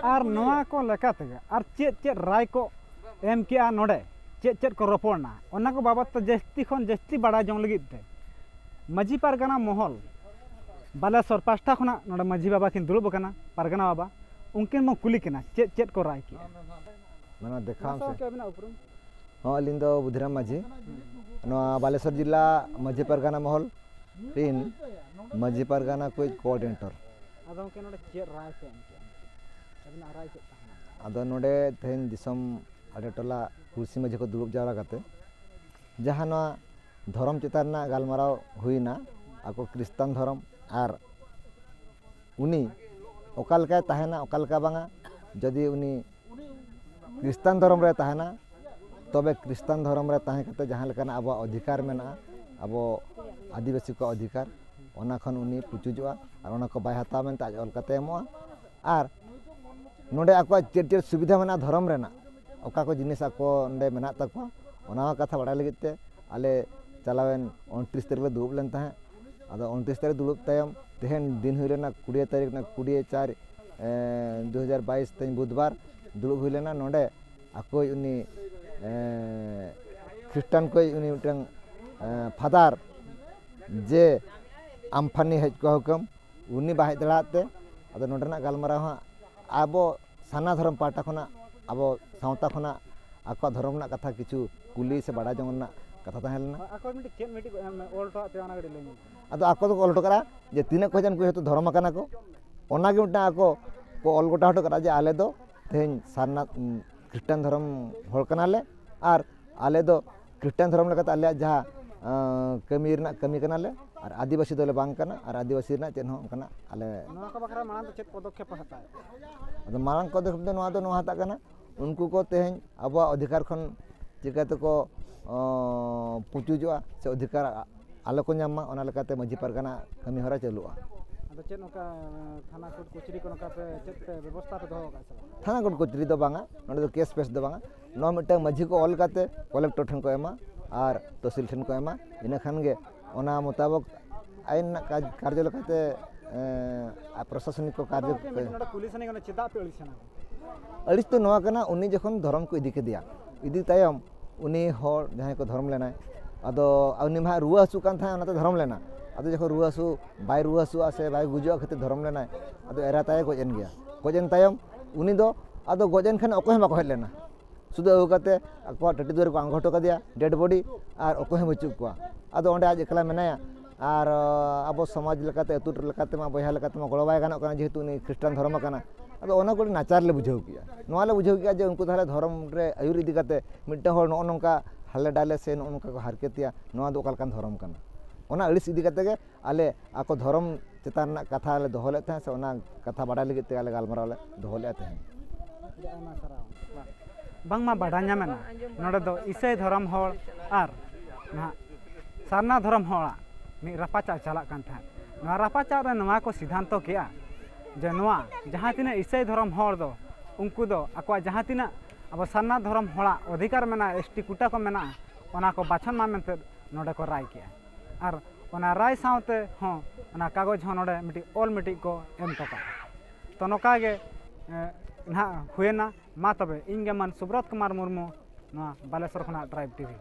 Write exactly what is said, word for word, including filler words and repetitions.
ᱟᱨ ᱱᱚᱣᱟ ᱠᱚ ᱞᱮᱠᱟ ᱛᱮᱜᱮ ᱟᱨ ᱪᱮᱫ ᱪᱮᱫ ᱨᱟᱭ ᱠᱚ ᱮᱢ ᱠᱮᱜᱼᱟ ᱱᱚᱰᱮ, ᱪᱮᱫ ᱪᱮᱫ ᱠᱚ ᱨᱚᱯᱚᱲ ᱮᱱᱟ, ᱚᱱᱟ ᱠᱚ ᱵᱟᱵᱚᱫ ᱛᱮ ᱡᱟᱹᱥᱛᱤ ᱠᱷᱚᱱ ᱡᱟᱹᱥᱛᱤ ᱵᱟᱲᱟᱭ ᱡᱚᱝ ᱞᱟᱹᱜᱤᱫ ᱛᱮ ᱢᱟᱹᱡᱷᱤ ᱯᱟᱨᱜᱟᱱᱟ ᱢᱚᱦᱚᱞ ᱵᱟᱞᱮᱥᱚᱨ ᱯᱟᱥᱴᱟ ᱠᱷᱚᱱᱟᱜ ᱱᱚᱰᱮ ᱢᱟᱹᱡᱷᱤ ᱵᱟᱵᱟ ᱠᱤᱱ ᱫᱩᱲᱩᱵ ᱟᱠᱟᱱᱟ, ᱯᱟᱨᱜᱟᱱᱟ ᱵᱟᱵᱟ, ᱩᱱᱠᱤᱱ ᱵᱚᱱ ᱠᱩᱞᱤ ᱠᱤᱱᱟ ᱪᱮᱫ ᱪᱮᱫ ᱠᱚ ᱨᱟᱭ ᱠᱮᱜᱼᱟ᱾ ᱢᱟᱱᱮ ᱫᱮᱠᱷᱟᱣ ᱢᱟᱥᱮ ᱥᱮ᱾ ᱜᱚᱢᱠᱮ, ᱟᱹᱵᱤᱱᱟᱜ ᱩᱯᱨᱩᱢ? ᱦᱚᱸ, ᱟᱹᱞᱤᱧ ᱫᱚ ᱵᱩᱫᱷᱤᱨᱟᱢ ᱢᱟᱹᱡᱷᱤ, ᱱᱚᱣᱟ ᱵᱟᱞᱮᱥᱚᱨ ᱡᱤᱞᱟ ᱢᱟᱹᱡᱷᱤ ᱯᱟᱨᱜᱟᱱᱟ ᱢᱚᱦᱚᱞ ᱨᱤᱱ ᱢᱟᱹᱡᱷᱤ ᱯᱟᱨᱜᱟᱱᱟ ᱠᱚᱭᱤᱡ ᱠᱳᱚᱨᱰᱤᱱᱮᱴᱚᱨ᱾ ᱟᱫᱚ ᱜᱚᱢᱠᱮ, ᱱᱚᱰᱮ ᱪᱮᱫ ᱨᱟᱭ ᱯᱮ ᱮᱢ ᱠᱮᱜᱼᱟ? ᱟᱹᱵᱤᱱᱟᱜ ᱨᱟᱭ ᱪᱮᱫ ᱛᱟᱦᱮᱸ ᱞᱮᱱᱟ? ᱟᱫᱚ ᱱᱚᱰᱮ ᱛᱮᱦᱮᱧ ᱫᱤᱥᱚᱢ ᱟᱰᱮ ᱴᱚᱞᱟ ᱯᱩᱲᱥᱤ ᱢᱟᱹᱡᱷᱤ ᱠᱚ ᱫᱩᱲᱩᱵ ᱡᱟᱣᱨᱟ ᱠᱟᱛᱮ ᱡᱟᱦᱟᱸ ᱱᱚᱣᱟ ᱫᱷᱚᱨᱚᱢ ᱪᱮᱛᱟᱱ ᱨᱮᱱᱟᱜ ᱜᱟᱞᱢᱟᱨᱟᱣ ᱦᱩᱭᱱᱟ, ᱟᱠᱚ ᱠᱷᱨᱤᱥᱴᱟᱱ ᱫᱷᱚᱨᱚᱢ ᱟᱨ ᱩᱱᱤ ᱚᱠᱟ ᱞᱮᱠᱟᱭ ᱛᱟᱦᱮᱱᱟ, ᱚᱠᱟ ᱞᱮᱠᱟ ᱵᱟᱝᱟ, ᱡᱩᱫᱤ ᱩᱱᱤ ᱠᱷᱨᱤᱥᱴᱟᱱ ᱫᱷᱚᱨᱚᱢ ᱨᱮ ᱛᱟᱦᱮᱱᱟ, ᱛᱚᱵᱮ ᱠᱷᱨᱤᱥᱴᱟᱱ ᱫᱷᱚᱨᱚᱢ ᱨᱮ ᱛᱟᱦᱮᱸ ᱠᱟᱛᱮ ᱡᱟᱦᱟᱸ ᱞᱮᱠᱟᱱᱟᱜ ᱟᱵᱚᱣᱟᱜ ᱚᱫᱷᱤᱠᱟᱨ ᱢᱮᱱᱟᱜᱼᱟ, ᱟᱵᱚ ᱟᱹᱫᱤᱵᱟᱹᱥᱤ ᱠᱚᱣᱟᱜ ᱚᱫᱷᱤᱠᱟᱨ, ᱚᱱᱟ ᱠᱷᱚᱱ ᱩᱱᱤ ᱯᱩᱪᱩᱡᱚᱜᱼᱟ ᱟᱨ ᱚᱱᱟ ᱠᱚ ᱵᱟᱭ ᱦᱟᱛᱟᱣᱟ ᱢᱮᱱᱛᱮ ᱟᱡ ᱚᱞ ᱠᱟᱛᱮ ᱮᱢᱚᱜᱼᱟ᱾ ᱟᱨ ᱱᱚᱰᱮ ᱟᱠᱚᱣᱟᱜ ᱪᱮᱫ ᱪᱮᱫ ᱥᱩᱵᱤᱫᱷᱟ ᱢᱮᱱᱟᱜᱼᱟ ᱫᱷᱚᱨᱚᱢ ᱨᱮᱱᱟᱜ, ᱚᱠᱟ ᱠᱚ ᱡᱤᱱᱤᱥ ᱟᱠᱚ ᱚᱸᱰᱮ ᱢᱮᱱᱟᱜ ᱛᱟᱠᱚᱣᱟ, ᱚᱱᱟ ᱦᱚᱸ ᱠᱟᱛᱷᱟ ᱵᱟᱲᱟᱭ ᱞᱟᱹᱜᱤᱫ ᱛᱮ ᱟᱞᱮ ᱪᱟᱞᱟᱣᱮᱱ ᱩᱱᱛᱨᱤᱥ ᱛᱟᱹᱨᱤᱠᱷ ᱞᱮ ᱫᱩᱲᱩᱵ ᱞᱮᱱ ᱛᱟᱦᱮᱸᱫ᱾ ᱟᱫᱚ ᱩᱱᱛᱨᱤᱥ ᱛᱟᱹᱨᱤᱠᱷ ᱫᱩᱲᱩᱵ ᱛᱟᱭᱚᱢ ᱛᱮᱦᱮᱧ ᱫᱤᱱ ᱦᱩᱭ ᱞᱮᱱᱟ ᱠᱩᱲᱤ ᱛᱟᱹᱨᱤᱠᱷ ᱨᱮᱱᱟᱜ ᱠᱩᱲᱤ ᱪᱟᱨ, ᱮᱸ, ᱫᱩ ᱦᱟᱡᱟᱨ ᱵᱟᱭᱤᱥ, ᱛᱮᱦᱮᱧ ᱵᱩᱫᱷᱵᱟᱨ ᱫᱩᱲᱩᱵ ᱦᱩᱭ ᱞᱮᱱᱟ᱾ ᱱᱚᱰᱮ ᱟᱠᱚᱭᱤᱡ ᱩᱱᱤ, ᱮᱸ, ᱠᱷᱨᱤᱥᱴᱟᱱ ᱠᱚᱭᱤᱡ ᱩᱱᱤ ᱢᱤᱫᱴᱟᱝ, ᱮᱸ, ᱯᱷᱟᱫᱟᱨ ᱡᱮ ᱟᱢᱯᱷᱟᱱᱤ ᱦᱮᱡ ᱠᱚ ᱦᱩᱠᱟᱹᱢ, ᱩᱱᱤ ᱵᱟᱭ ᱦᱮᱡ ᱫᱟᱲᱮᱭᱟᱜ ᱛᱮ, ᱟᱫᱚ ᱱᱚᱰᱮᱱᱟᱜ ᱜᱟᱞᱢᱟᱨᱟᱣ ᱦᱚᱸ ᱟᱵᱚ ᱥᱟᱨᱱᱟ ᱫᱷᱚᱨᱚᱢ ᱯᱟᱦᱴᱟ ᱠᱷᱚᱱᱟᱜ, ᱟᱵᱚ ᱥᱟᱶᱛᱟ ᱠᱷᱚᱱᱟᱜ ᱟᱠᱚᱣᱟᱜ ᱫᱷᱚᱨᱚᱢ ᱨᱮᱱᱟᱜ ᱠᱟᱛᱷᱟ ᱠᱤᱪᱷᱩ ᱠᱩᱞᱤ ᱥᱮ ᱵᱟᱲᱟᱭ ᱡᱚᱝ ᱨᱮᱱᱟᱜ ᱠᱟᱛᱷᱟ ᱛᱟᱦᱮᱸ ᱞᱮᱱᱟ᱾ ᱟᱠᱚ ᱢᱤᱫᱴᱤᱡ ᱪᱮᱫ ᱢᱤᱫᱴᱤᱡ ᱠᱚ ᱮᱢ, ᱚᱞ ᱦᱚᱴᱚᱣᱟᱜ ᱯᱮᱭᱟ, ᱚᱱᱟ ᱠᱟᱹᱴᱤᱡ ᱞᱟᱹᱭ ᱧᱚᱜ ᱢᱮ᱾ ᱟᱫᱚ ᱟᱠᱚ ᱫᱚᱠᱚ ᱚᱞ ᱦᱚᱴᱚ ᱠᱟᱜᱼᱟ ᱡᱮ ᱛᱤᱱᱟᱹᱜ ᱠᱚ ᱦᱮᱡ ᱮᱱ, ᱩᱱᱠᱩ ᱡᱚᱛᱚ ᱫᱷᱚᱨᱚᱢ ᱟᱠᱟᱱᱟ ᱠᱚ᱾ ᱚᱱᱟᱜᱮ ᱢᱤᱫᱴᱟᱝ ᱟᱠᱚ ᱠᱚ ᱚᱞ ᱜᱚᱴᱟ ᱦᱚᱴᱚ ᱠᱟᱜᱼᱟ ᱡᱮ ᱟᱞᱮ ᱫᱚ ᱛᱮᱦᱮᱧ ᱥᱟᱨᱱᱟ, ᱩᱢ, ᱠᱷᱨᱤᱥᱴᱟᱱ ᱫᱷᱚᱨᱚᱢ ᱦᱚᱲ ᱠᱟᱱᱟᱞᱮ ᱟᱨ ᱟᱞᱮ ᱫᱚ ᱠᱷᱨᱤᱥᱴᱟᱱ ᱫᱷᱚᱨᱚᱢ ᱞᱮᱠᱟᱛᱮ ᱟᱞᱮᱭᱟᱜ ᱡᱟᱦᱟᱸ, ᱟᱸ, ᱠᱟᱹᱢᱤ ᱨᱮᱱᱟᱜ ᱠᱟᱹᱢᱤ ᱠᱟᱱᱟᱞᱮ ᱟᱨ ᱟᱹᱫᱤᱵᱟᱹᱥᱤ ᱫᱚᱞᱮ ᱵᱟᱝ ᱠᱟᱱᱟ ᱟᱨ ᱟᱹᱫᱤᱵᱟᱹᱥᱤ ᱨᱮᱱᱟᱜ ᱪᱮᱫ ᱦᱚᱸ ᱚᱱᱠᱟᱱᱟᱜ ᱟᱞᱮ ᱱᱚᱣᱟ ᱠᱚ ᱵᱟᱠᱷᱨᱟ ᱢᱟᱲᱟᱝ ᱫᱚ ᱪᱮᱫ ᱯᱚᱫᱚᱠᱷᱮᱯ ᱯᱮ ᱦᱟᱛᱟᱣᱮᱫ? ᱟᱫᱚ ᱢᱟᱲᱟᱝ ᱯᱚᱫᱚᱠᱷᱮᱯ ᱫᱚ ᱱᱚᱣᱟ ᱫᱚ ᱱᱚᱣᱟ ᱦᱟᱛᱟᱜ ᱠᱟᱱᱟ, ᱩᱱᱠᱩ ᱠᱚ ᱛᱮᱦᱮᱧ ᱟᱵᱚᱣᱟᱜ ᱚᱫᱷᱤᱠᱟᱨ ᱠᱷᱚᱱ ᱪᱤᱠᱟᱹ ᱛᱮᱠᱚ, ᱚᱸ, ᱯᱩᱪᱩᱡᱚᱜᱼᱟ ᱥᱮ ᱚᱫᱷᱤᱠᱟᱨ ᱟᱞᱚ ᱠᱚ ᱧᱟᱢ ᱢᱟ, ᱚᱱᱟ ᱞᱮᱠᱟᱛᱮ ᱢᱟᱹᱡᱷᱤ ᱯᱟᱨᱜᱟᱱᱟ ᱠᱟᱹᱢᱤ ᱦᱚᱨᱟ ᱪᱟᱹᱞᱩᱜᱼᱟ᱾ ᱟᱫᱚ ᱪᱮᱫ ᱱᱚᱝᱠᱟ, ᱮᱸ, ᱛᱷᱟᱱᱟ ᱠᱳᱨᱴ ᱠᱚᱪᱟᱹᱨᱤ ᱠᱚ ᱱᱚᱝᱠᱟ ᱯᱮ ᱪᱮᱫ ᱯᱮ ᱵᱮᱵᱚᱥᱛᱷᱟ ᱯᱮ ᱫᱚᱦᱚ ᱟᱠᱟᱫ ᱥᱮ ᱵᱟᱝ? ᱛᱷᱟᱱᱟ ᱠᱳᱨᱴ ᱠᱚᱪᱟᱹᱨᱤ ᱫᱚ ᱵᱟᱝᱟ, ᱱᱚᱰᱮ ᱫᱚ ᱠᱮᱥ ᱯᱮᱥ ᱫᱚ ᱵᱟᱝᱟ, ᱱᱚᱣᱟ ᱢᱤᱫᱴᱟᱝ ᱢᱟᱹᱡᱷᱤ ᱠᱚ ᱚᱞ ᱠᱟᱛᱮ ᱠᱚᱞᱮᱠᱴᱚᱨ ᱴᱷᱮᱱ ᱠᱚ ᱮᱢᱟ ᱟᱨ ᱛᱚᱦᱥᱤᱞ ᱴᱷᱮᱱ ᱠᱚ ᱮᱢᱟ, ᱤᱱᱟᱹ ᱠᱷᱟᱱ ᱜᱮ ᱚᱱᱟ ᱢᱚᱛᱟᱵᱚᱠ ᱟᱭᱤᱱ ᱨᱮᱱᱟᱜ ᱠᱟᱡᱽ ᱠᱟᱨᱡᱚ ᱞᱮᱠᱟᱛᱮ ᱮᱸ, ᱟᱨ ᱯᱨᱚᱥᱟᱥᱚᱱᱤᱠ ᱠᱚ ᱠᱟᱨᱡᱚ ᱜᱚᱢᱠᱮ, ᱢᱤᱫᱴᱮᱱ ᱱᱚᱰᱮ ᱠᱩᱞᱤ ᱥᱟᱱᱟᱧ ᱠᱟᱱᱟ, ᱪᱮᱫᱟᱜ ᱯᱮ ᱟᱹᱲᱤᱥ ᱮᱱᱟ? ᱟᱹᱲᱤᱥ ᱫᱚ ᱱᱚᱣᱟ ᱠᱟᱱᱟ, ᱩᱱᱤ ᱡᱚᱠᱷᱚᱱ ᱫᱷᱚᱨᱚᱢ ᱠᱚ ᱤᱫᱤ ᱠᱮᱫᱮᱭᱟ, ᱤᱫᱤ ᱛᱟᱭᱚᱢ ᱩᱱᱤ ᱦᱚᱲ ᱡᱟᱦᱟᱸᱭ ᱠᱚ ᱫᱷᱚᱨᱚᱢ ᱞᱮᱱᱟᱭ, ᱟᱫᱚ ᱩᱱᱤ ᱢᱟ ᱦᱟᱸᱜ ᱨᱩᱣᱟᱹ ᱦᱟᱹᱥᱩᱜ ᱠᱟᱱ ᱛᱟᱦᱮᱸᱫ, ᱚᱱᱟᱛᱮ ᱫᱷᱚᱨᱚᱢ ᱞᱮᱱᱟ᱾ ᱟᱫᱚ ᱡᱚᱠᱷᱚᱱ ᱨᱩᱣᱟᱹ ᱦᱟᱹᱥᱩ ᱵᱟᱭ ᱨᱩᱣᱟᱹ ᱦᱟᱹᱥᱩᱜᱼᱟ ᱥᱮ ᱵᱟᱭ ᱜᱩᱡᱩᱜᱼᱟ ᱠᱷᱟᱹᱛᱤᱨ ᱫᱷᱚᱨᱚᱢ ᱞᱮᱱᱟᱭ, ᱟᱫᱚ ᱮᱨᱟ ᱛᱟᱭ ᱜᱚᱡ ᱮᱱ ᱜᱮᱭᱟ᱾ ᱜᱚᱡ ᱮᱱ ᱛᱟᱭᱚᱢ ᱩᱱᱤ ᱫᱚ ᱟᱫᱚ ᱜᱚᱡ ᱮᱱ ᱠᱷᱟᱱ ᱚᱠᱚᱭ ᱦᱚᱸ ᱵᱟᱠᱚ ᱦᱮᱡ ᱞᱮᱱᱟ᱾ ᱥᱩᱫᱷᱩ ᱟᱹᱜᱩ ᱠᱟᱛᱮ ᱟᱠᱚᱣᱟᱜ ᱴᱟᱹᱴᱤ ᱫᱩᱣᱟᱹᱨ ᱨᱮᱠᱚ ᱟᱬᱜᱚ ᱦᱚᱴᱚ ᱠᱟᱫᱮᱭᱟ, ᱰᱮᱰ ᱵᱚᱰᱤ, ᱟᱨ ᱚᱠᱚᱭ ᱦᱚᱸ ᱵᱟᱹᱪᱩᱜ ᱠᱚᱣᱟ᱾ ᱟᱫᱚ ᱚᱸᱰᱮ ᱟᱡ ᱮᱠᱞᱟ ᱢᱮᱱᱟᱭᱟ᱾ ᱟᱨ ᱟᱵᱚ ᱥᱚᱢᱟᱡᱽ ᱞᱮᱠᱟᱛᱮ, ᱟᱹᱛᱩ ᱞᱮᱠᱟᱛᱮ ᱢᱟ, ᱵᱚᱭᱦᱟ ᱞᱮᱠᱟᱛᱮ ᱢᱟ ᱜᱚᱲᱚ ᱵᱟᱭ ᱜᱟᱱᱚᱜ ᱠᱟᱱᱟ, ᱡᱮᱦᱮᱛᱩ ᱩᱱᱤ ᱠᱷᱨᱤᱥᱴᱟᱱ ᱫᱷᱚᱨᱚᱢ ᱠᱟᱱᱟ᱾ ᱟᱫᱚ ᱚᱱᱟ ᱠᱚ ᱟᱹᱰᱤ ᱱᱟᱪᱟᱨ ᱞᱮ ᱵᱩᱡᱷᱟᱹᱣ ᱠᱮᱜᱼᱟ᱾ ᱱᱚᱣᱟ ᱞᱮ ᱵᱩᱡᱷᱟᱹᱣ ᱠᱮᱜᱼᱟ ᱡᱮ ᱩᱱᱠᱩ ᱛᱟᱦᱚᱞᱮ ᱫᱷᱚᱨᱚᱢ ᱨᱮ ᱟᱹᱭᱩᱨ ᱤᱫᱤ ᱠᱟᱛᱮ ᱢᱤᱫᱴᱟᱝ ᱦᱚᱲ ᱱᱚᱜᱼᱚ ᱱᱚᱝᱠᱟ ᱦᱟᱞᱮ ᱰᱟᱞᱮ ᱥᱮ ᱱᱚᱜᱼᱚ ᱱᱚᱝᱠᱟ ᱠᱚ ᱦᱟᱨᱠᱮᱛᱮᱭᱟ, ᱱᱚᱣᱟ ᱫᱚ ᱚᱠᱟ ᱞᱮᱠᱟᱱ ᱫᱷᱚᱨᱚᱢ ᱠᱟᱱᱟ? ᱚᱱᱟ ᱟᱹᱲᱤᱥ ᱤᱫᱤ ᱠᱟᱛᱮ ᱜᱮ ᱟᱞᱮ ᱟᱠᱚ ᱫᱷᱚᱨᱚᱢ ᱪᱮᱛᱟᱱ ᱨᱮᱱᱟᱜ ᱠᱟᱛᱷᱟ ᱞᱮ ᱫᱚᱦᱚ ᱞᱮᱫ ᱛᱟᱦᱮᱸᱫ, ᱥᱮ ᱚᱱᱟ ᱠᱟᱛᱷᱟ ᱵᱟᱰᱟᱭ ᱞᱟᱹᱜᱤᱫ ᱛᱮ ᱟᱞᱮ ᱜᱟᱞᱢᱟᱨᱟᱣ ᱞᱮ ᱫᱚᱦᱚ ᱞᱮᱫᱼᱟ ᱛᱟᱦᱮᱸᱫ᱾ ᱵᱟᱝᱢᱟ ᱵᱟᱰᱟᱭ ᱧᱟᱢᱮᱱᱟ, ᱱᱚᱰᱮ ᱫᱚ ᱤᱥᱟᱹᱭ ᱫᱷᱚᱨᱚᱢ ᱦᱚᱲ ᱟᱨ ᱱᱟᱦᱟᱜ ᱥᱟᱨᱱᱟ ᱫᱷᱚᱨᱚᱢ ᱦᱚᱲᱟᱜ ᱢᱤᱫ ᱨᱟᱯᱟᱪᱟᱜ ᱪᱟᱞᱟᱜ ᱠᱟᱱ ᱛᱟᱦᱮᱸᱫ᱾ ᱱᱚᱣᱟ ᱨᱟᱯᱟᱪᱟᱜ ᱨᱮ ᱱᱚᱣᱟ ᱠᱚ ᱥᱤᱫᱷᱟᱱᱛᱚ ᱠᱮᱜᱼᱟ ᱡᱮ ᱱᱚᱣᱟ ᱡᱟᱦᱟᱸ ᱛᱤᱱᱟᱹᱜ ᱤᱥᱟᱹᱭ ᱫᱷᱚᱨᱚᱢ ᱦᱚᱲ ᱫᱚ, ᱩᱱᱠᱩ ᱫᱚ ᱟᱠᱚᱣᱟᱜ ᱡᱟᱦᱟᱸ ᱛᱤᱱᱟᱹᱜ ᱟᱵᱚ ᱥᱟᱨᱱᱟ ᱫᱷᱚᱨᱚᱢ ᱦᱚᱲᱟᱜ ᱚᱫᱷᱤᱠᱟᱨ ᱢᱮᱱᱟᱜᱼᱟ, ᱮᱥ ᱴᱤ ᱠᱳᱴᱟ ᱠᱚ ᱢᱮᱱᱟᱜᱼᱟ, ᱚᱱᱟ ᱠᱚ ᱵᱟᱪᱷᱚᱱ ᱢᱟ ᱢᱮᱱᱛᱮ ᱱᱚᱰᱮ ᱠᱚ ᱨᱟᱭ ᱠᱮᱜᱼᱟ᱾ ᱟᱨ ᱚᱱᱟ ᱨᱟᱭ ᱥᱟᱶᱛᱮ ᱦᱚᱸ ᱚᱱᱟ ᱠᱟᱜᱚᱡᱽ ᱦᱚᱸ ᱱᱚᱰᱮ ᱢᱤᱫᱴᱤᱡ ᱚᱞ ᱢᱤᱫᱴᱤᱡ ᱠᱚ ᱮᱢ ᱦᱚᱴᱚ ᱠᱟᱜᱼᱟ᱾ ᱛᱚ ᱱᱚᱝᱠᱟ ᱜᱮ, ᱮ, ᱱᱟᱦᱟᱜ ᱦᱩᱭᱮᱱᱟ᱾ ᱢᱟ ᱛᱚᱵᱮ, ᱤᱧ ᱜᱮ ᱢᱟᱱ ᱥᱩᱵᱨᱚᱛ ᱠᱩᱢᱟᱨ ᱢᱩᱨᱢᱩ, ᱱᱚᱣᱟ ᱵᱟᱞᱮᱥᱚᱨ ᱠᱷᱚᱱᱟᱜ ᱴᱨᱟᱭᱤᱵᱽ ᱴᱤᱵᱷᱤ᱾